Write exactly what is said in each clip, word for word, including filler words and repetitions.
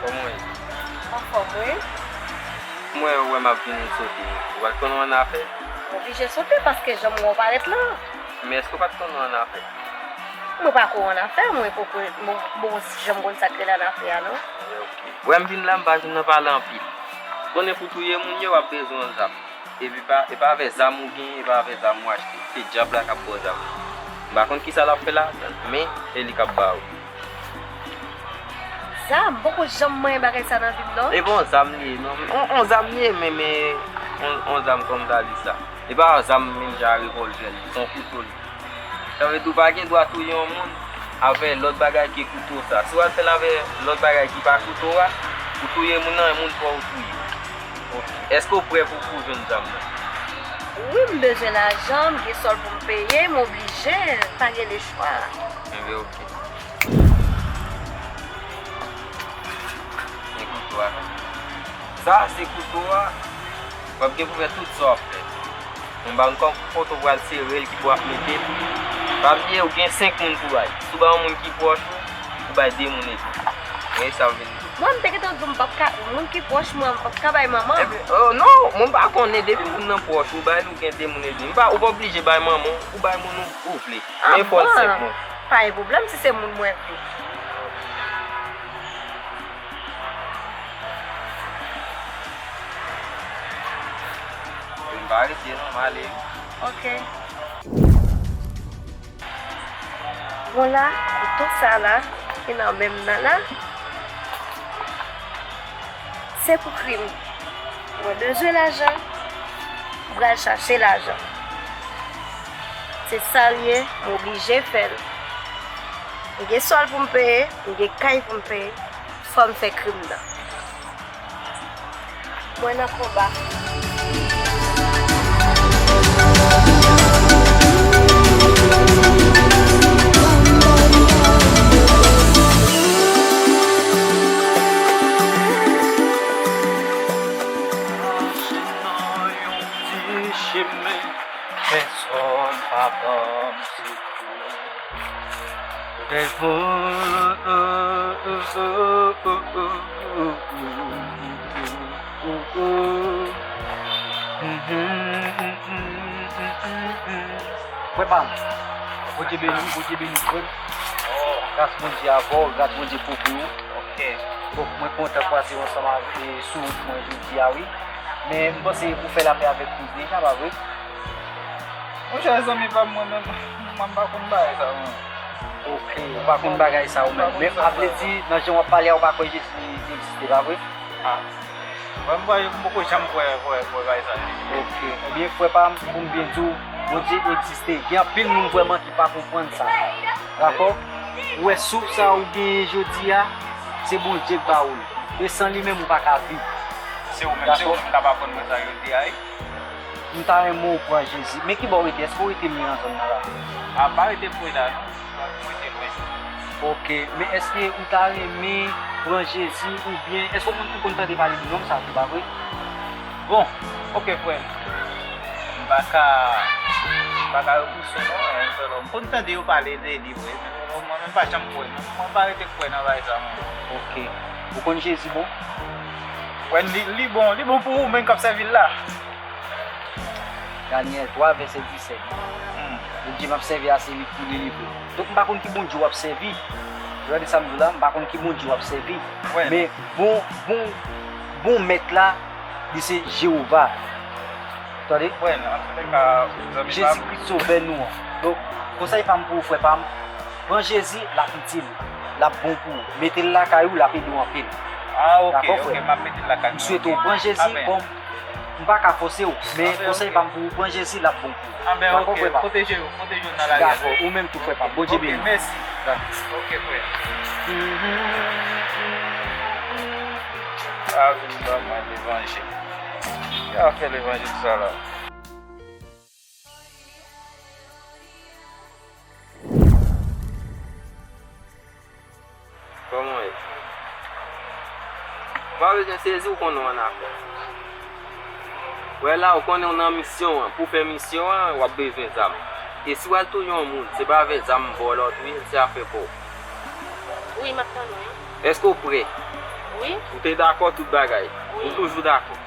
Kòman w ye? Anfòm, wi. Mwen wè m ap vin sote. Ou pa t konn w annafè? M oblije sote paske jan m wè w parèt la. Men èske w pa t konn w annafè? Mwen pa ko annafè, mwen poko, bon, bon, jan m konn sa k rele annafè a, non. Wè m vin la, m pa jwenn nan pale anpil. Konnen pou touye moun yo, w ap bezwen yon zam. Epi pa, e pa avè zam ou genyen, e pa avè zam ou achte. Se dyab la k ap ba w zam nan. M pa konn kisa l ap fè ladan l, men e li k ap ba ou. Zam? M poko janm manyen bagay sa nan vi m, non. E pa yon zam li ye, non. On, on zam li ye, men, men, on, on zam kòm ta di sa. E pa yon zam menm jan a revòlvè li, se yon kouto li. Sa vle di ou pa gen dwa touye yon moun avè lòt bagay ke kouto sa. Si w al fè l avè lòt bagay ki pa kouto a, ou touye moun nan, e moun pa w ou touye. Ok. Èske w prè pou, pou jwenn zam nan? Wi, m bezwen lajan, m gen sòl pou m peye, m oblije, pa gen lechwa. Enben, ok. Men kouto a, non. Sa, se kouto a. W ap gen pou fè tout sa w ap fè. Mwen pa konn kòman kote w pral sere l, ki bò w ap mete l. Pa bliye, ou gen senk moun pou bay. Si w bay yon moun ki pwòch ou, ou bay de moun epi. Men sa m vin di. Mwen, m te gentan di w m p ap ka, moun ki pwòch mwen, m p ap ka bay manman m. Epi, oh, non, mwen pa konnen, depi moun nan pwòch ou, bay li, ou gen de moun epi. M pa, ou pa oblije bay manman w, ou bay moun ou, ou vle. Men fò l senk moun. Pa gen pwoblèm si se moun mwen vle. Vin pa rete non, m ale wi. Ok. Bon la, kouto sa la, ki nan men m nan la, se pou krim. Mwen bezwen lajan, m pral chache lajan. Se sa l ye, m oblije fè l. M gen sòl pou m peye, m gen kay pou m peye, fò m fè krim nan. Mwen nan konba. Mache nan yon ti chemen, pèsonn pa ban m sekou. Frè pa m, Bondye beni w, Bondye beni w, frè m. Gras Bondye avè w, gras Bondye kouvri w. Ok. Bon, mwen kontan kwaze w ansanm avè, sou wout mwen jodi a, wi. Men m panse ou fè lapè avèk Kris deja, pa vre? Monchè, zanmi pa m, mwen menm, mwen pa konn bagay sa, mwen. Ok, ou pa konn bagay sa ou menm. Men sa vle di, nan jan w ap pale a, ou pa kwè Jezi egziste, pa vre? Ah. Mwen, mwen, mwen poko janm kwè, kwè, kwè bagay sa. Ok. Ebyen, frè pa m, pou m byen di w, Bondye egziste. Gen anpil moun vrèman ki pa konprann sa. Dakò? Ou wè souf sa ou genyen jodi a, se Bondye k ba ou l. E san li menm, ou pa ka viv. Se ou menm, se ou menm k ap aprann mwen sa jodi a, wi. M ta renmen w pran Jezi. Men ki bò w rete? Èske w rete lwen nan zòn nan la? A, m pa rete pre la, non. M rete lwen. Ok. Men èske ou ta renmen pran Jezi oubyen èske w konn, ou konn tande pale de nonm sa tou, pa vre? Bon, ok, frè m. M pa ka, m pa ka repouse w, non, yon sèl òm. M konn tande yo pale de li, vre, men mwen menm pa janm kwè, non. Mwen pa rete kwè nan bagay sa, mwen. Ok. Ou konn Jezi bon? Wè, li, li bon, li bon pou ou menm k ap sèvi l la. Danyèl twa, vèsè disèt. Hmm. Bondye m ap sèvi a, se li k pou delivre m. Donk, m pa konn ki Bondye w ap sèvi. Ou tande sa m di w la? M pa konn ki Bondye w ap sèvi. Wè. Men bon, bon, bon mèt la, li se Jewova. Tande? Wè, nan, antoulèka, zanmi pa m. Jezi Kris Sovè nou an. Donk, konsèy pa m pou ou, frè pa m, pran Jezi, l ap itil. L ap bon pou ou. Mete l lakay ou, l ap ede w anpil. Ah, ok, ok, m ap mete l lakay mwen. Dakò, frè pa m? M swete w pran Jezi kòm, m pa ka fòse w, men konsèy pa m pou ou, pran Jezi, l ap bon pou ou. Dakò, frè pa m? Dakò, ou menm tou, frè pa m. Bondye beni w. Ok, mèsi. Dakò. Ok, frè. A vin ban mwen levanjil. Ki afè levanjil sa la? Kòman w ye? Ou pa bezwen sezi, ou konnen w annafè. Wè la, ou konnen w nan misyon an. Pou w fè misyon an, w ap bezwen zam. E si w al touye yon moun, se pa avè zam m ba w la w touye l, se afè pa w. Wi, m ap tann ou, wi. Èske w prè? Ou te dakò tout bagay. Ou toujou dakò.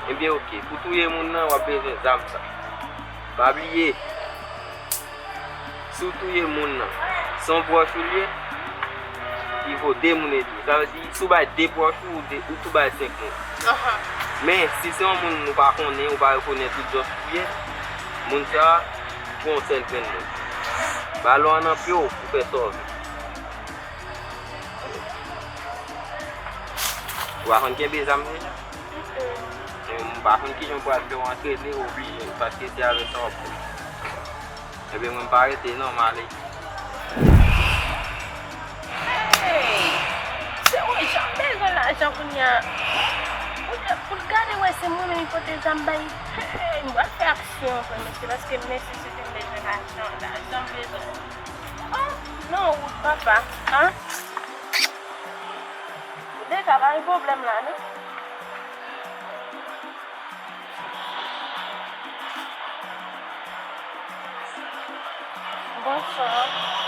Ebyen, oke. Pou touye moun nan, w ap bezwen zam sa. Pa bliye, si w touye moun nan, se yon pwòch ou l ye, li vo de moun ede. Sa vle di, si w bay de pwòch ou, ou de, ou tou bay senk moun. Men, si se yon moun ou pa konnen, ou pa rekonèt tout jan w touye, moun sa a, pran yon sèl grenn moun. Balon an nan pye w, ou fè sa w vle. Ou pa konn kenbe zam deja? Mm-mm. E m pa konn kijan pou al fè w antrene, oblije, paske se avèk sa w ap fè. Ebyen, mwen m pa rete non, m ale. Hey! Se ou, jan m bezwen lajan kounye a. Pou l, pou l gade wè se mwen menm li pote zam bay. Hey, m pral fè aksyon, frè mesye, paske m nesesite m bezwen lajan, lajan m bezwen. Oh, non, wout papa. Ah. Deja pa gen pwoblèm la, non? Bonswa.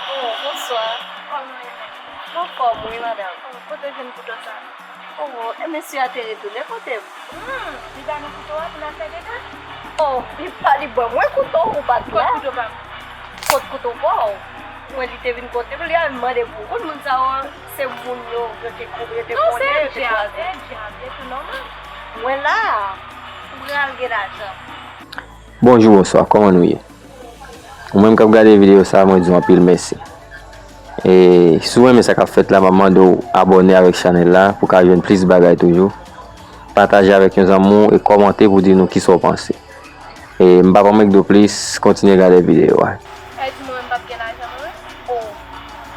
Oh, bonswa. Kòman w ye? Mwen anfòm, wi, madanm. Oh, kote w jwenn kouto sa? Oh, e mesye a te retounen kote m. Hmm, li ba nou kouto a pou n al fè dega? Oh, li pa, li ban mwen kouto, ou pa t la. Kot kouto pa m? Kot kouto pa w? Mwen, li te vin kote m, li al mande pou ou. Konn moun sa yo, se moun yo, yo te ko-, yo te konnen, yo te kwaze. Non, se djab, e djab, e tou nòmal. Mwen la, ou pral gen lajan. Bonjou, bonswa, kòman nou ye? Ou menm k ap gade videyo sa, mwen di w anpil mèsi. E si w renmen sa k ap fèt la, m ap mande w abòne avèk chanèl la pou w ka jwenn plis bagay toujou. Pataje avèk yon zanmi w e kòmante pou di nou kisa w panse. E m p ap anmègde w plis, kontinye gade videyo a. Sa vle di mwen menm m p ap gen lajan mwen menm? Oh,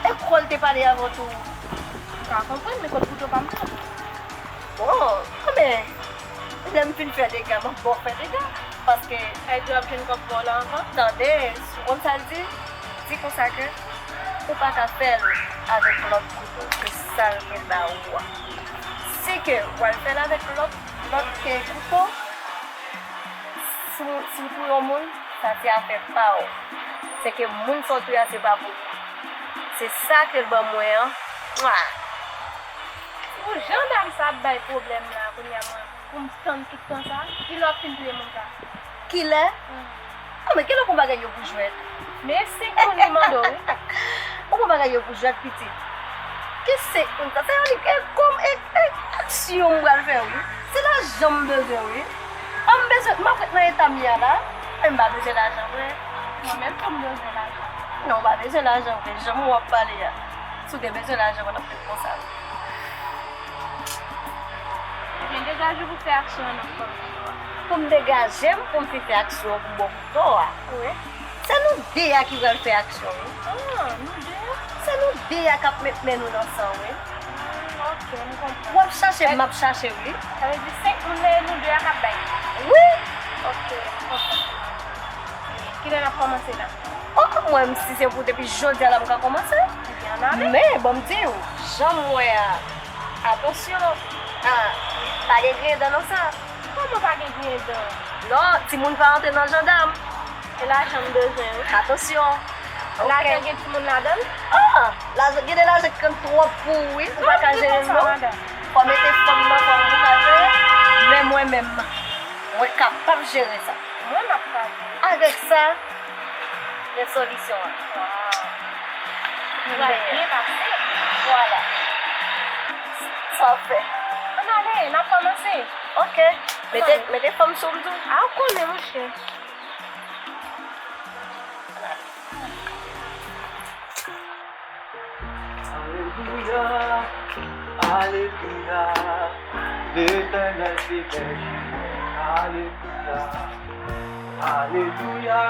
e kwa l te pale avè w tou? M ka konprann, men kot kouto pa m nan? Bon, anben, lè m fin fè dega, m ap ba w fè dega. Paske. Sa vle di w ap jwenn kòb pa w la ankò? Tande, si w konn sa l di, di konsa ke ou pa ka fè l avèk lòt kouto ke sa l gen ba ou a. Si ke w al fè l avèk lòt, lòt ke kouto, si w, si w touye yon moun, sa se afè pa w. Se ke moun sa w touye a se pa pou li. Se sa ke l ban mwen an. Mwa! Pou jan dam sa ap bay pwoblèm la, kounye a mwen, pou m tann tout tan sa, kilè w ap fin touye moun sa? Kilè? Hmm. Ah, men kilè w pran bagay yo pou jwèt? Men senk moun li mande w, wi. Ou pran bagay yo pou jwèt, pitit? Ki senk moun sa? Se yon, e kòm, e, e aksyon m pral fè, wi. Se lajan m bezwen, wi. Ah, m bezwen, m ap ret nan eta m ye a la. Men m pa bezwen lajan vre. Mwen menm tou m bezwen lajan. Non, w pa bezwen lajan vre. Jan w ap pale a. Si w te bezwen lajan, w t ap ret konsa. Ebyen, degaje w pou fè aksyon an nan fòm. Pou m degaje m, pou m te fè aksyon an pou bò kouto a. Wi. Se nou de a ki pral fè aksyon, wi. Ah, nou de a? Se nou de a k ap met men nou nan san, wi. Hmm, ok, m konprann. W ap chache m, m ap chache w, wi. Sa vle di senk moun nan, e nou de a k ap bay? Wi. Ok, m konprann. Kilè n ap kòmanse la? Oh, mwen, si se pou depi jodi a la m ka kòmanse. Ebyen, ann ale. Men, ban m di w, jan m wè a, atansyon. Ah, pa gen griyen dan nan sa. Kòman pa gen griyen dan? Non, timoun pa antre nan jandam. E lajan m bezwen, wi. Atansyon. Lajan gen timoun ladan l? Ah, lajan, gen de lajan ki konn twòp pou ou, wi. Ou pa ka jere l, non. Fò mete fanm nan, fò nou ka jere. Men mwen menm, mwen kapab jere sa. Mwen, m ap pale. Avèk sa, gen solisyon an. Waw. Nou pral byen pase. Vwala. Sa w fè. Ann ale, n ap kòmanse. Ok. Mete, mete fanm sou m tou. A, ou konnen, monchè. Alelouya, alelouya, Letènèl se bèj mwen. Alelouya, alelouya.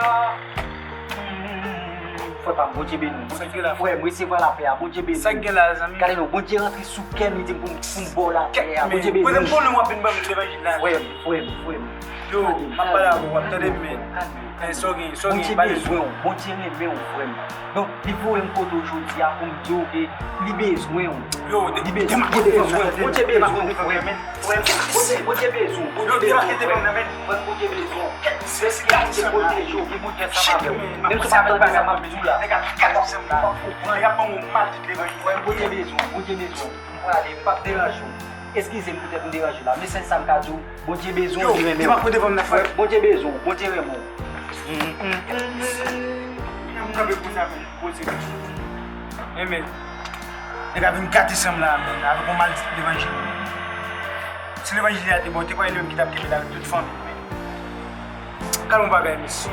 Mm, frè pa m, Bondye beni w. Bondye, frè m, resevwa lapè a. Bondye beni w. Sa k gen la, zanmi? Gade non, Bondye rantre sou kè m, li di m pou m, pou m ba w lapè a. Bondye beni w. Poze m pou nou, w ap vin ban m levanjil la. Frè m, frè m, frè m. Yo, m ap pale avè w, w ap tande m, men. Men, sa w gen, sa w gen, pale sou. Bondye bezwen w, Bondye renmen w, frè m. Donk, li voye m kote w jodi a pou m di w ke li bezwen w. Yo, li bezwen w, Bondye bezwen w, frè m. Frè m, Bondye, Bondye bezwen w, Bondye bezwen w, frè m. Frè m, Bondye bezwen w. Mèsi, Bondye pwoteje w, ke Bondye ansanm avè w. Menm si w pa tande sa m ap di w la. Frè m, Bondye bezwen w, Bondye bezwen w. M prale, m p ap deranje w. Eskize m poutèt m deranje w la. Mesaj sa m ka di w, Bondye bezwen w, li renmen w. Frè, Bondye bezwen w, Bondye renmen w. Amen. Nèg la vin gate san m la, men, avèk yon mal levanjil. Si levanjil la te bon, te kwè li menm ki t ap kenbe l avèk tout fanmi l, men. Gade yon bagay, mesye.